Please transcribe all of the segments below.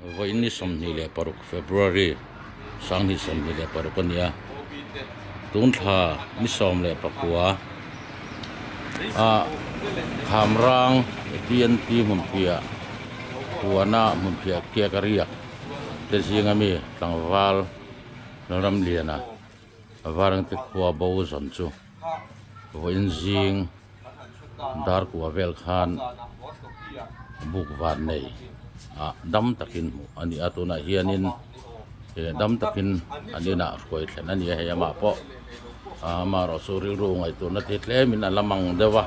Vawiin ni 26 February 2026 a ni a, tun thla ni 19 ah Khamrang TNT hmunphiah huana hmunphiah kiak a riak te zinga mi tlangval Lalramliana Varangte khua bo zawn chu vawiin zing dar kua vel khan buk van nei ah dam takin hmuh a ni a tunah hianin eh dam takin an inah hruai thlen a ni a hei amah pawh amaherawh chu rilru ngaihtuahna te tlemin a la mang deuh a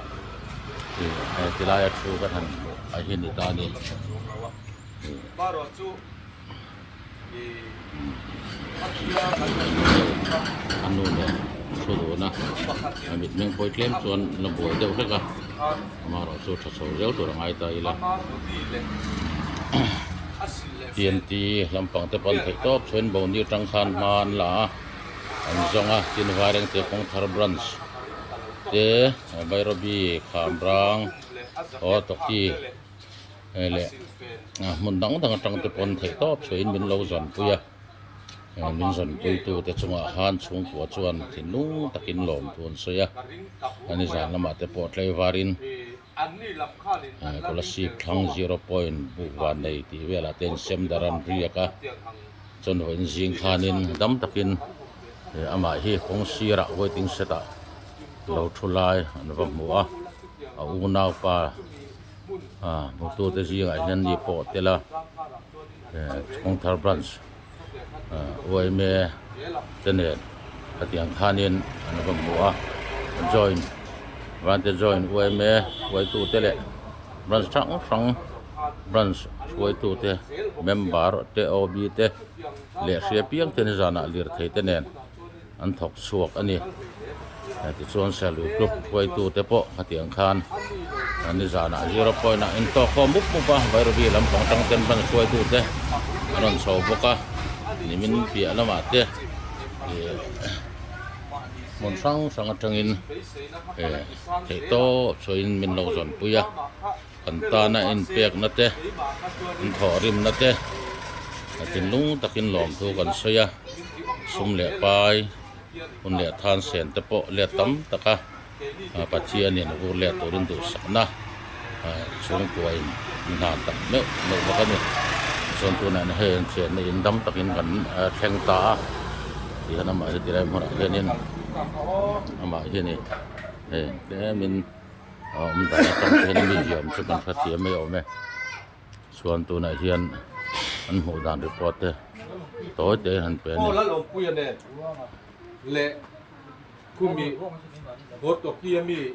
ih tilaia thu kan han hmuh a hi ni ta a ni. A nu nen thu dun a a mitmeng pawi tlem chuan la buai deuh hlek a amaherawh chu tha chho zel tur a ngai ta ila TNT lampang te pawn theih tawp chuan boni atang khan hma an la a an zawng a tin Vairengte kawngthar branch te Bairabi Khamrang aw Tawki. Hei leh hmun dang dang atang te pawn theih tawp chhuahin min lo zawnpui a, min zawnpui tu te chungah khan chhungkua chuan thinlung takin lawm thu an sawi a, ani zan lamah te pawh tlaivarin Kolasib thlang zero point buk van nei tih velah te in sem dar an riak a, chuan vawiin zing khanin dam takin amah hi kawng sirah waiting shed ah lo thu lai an va hmu a, a unaupa. Hmutu te zingah hian ni pawh a tel a Chhungthar branch yma te nen hetiang khanin an va hmu a join vante join yma hruaitu te leh branch hrang hrang branch hruaitu te member te OB te leh hria piang te nizanah lirthei te nen an thawk chhuak a ni. Tichuan Serlui Club hruaitu te pawh hetiang khan nizanah zero point ah in tawk khawm mup mup a, Bairabi lampang atang ten hman hruaitu te an rawn chho bawk a, nimin piah lamah te ih hmun hrang hrang atangin theih tawp chhuahin min lo zawnpui a, kan tana inpekna te inthawhrimna te thinlung takin lawmthu kan sawi a. Sum leh pai hun leh than sen te pawh let tam tak a Pathianin vur let turin duhsakna chhungkuain min han tak meuh meuh bawk a ni. Chuan tunah hian hei an chenna in dam takin kan thleng ta a tihian amah hi tilai hmunah hianin amah hi a ni hei tlemin a awm dan atang hian mi ziam chu kan hrethiam mai awm e. Chuan tunah hian an hmuh dan report te tawi te han pe a ni. Aw Lalawmpuia nen leh khumi Gortoki ami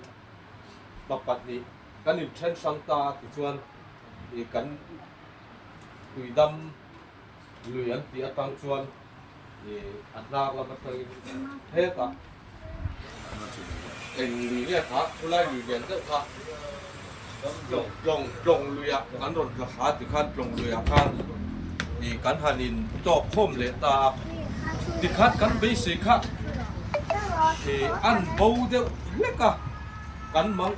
pa pahnih kan inthen hrang ta a tichuan ih kan tuidam lui an tih atang chuan ih a hnar lam atangin hetah eng lui nge kha khulai lui lian deuh kha tlawng tlawng tlawng luiah kan rawn tla thla tikhan tlawng luiah khan ih kan han in tawk khawm leh ta a tikhan kan beisei kha ih an bo deuh hlek a kan mang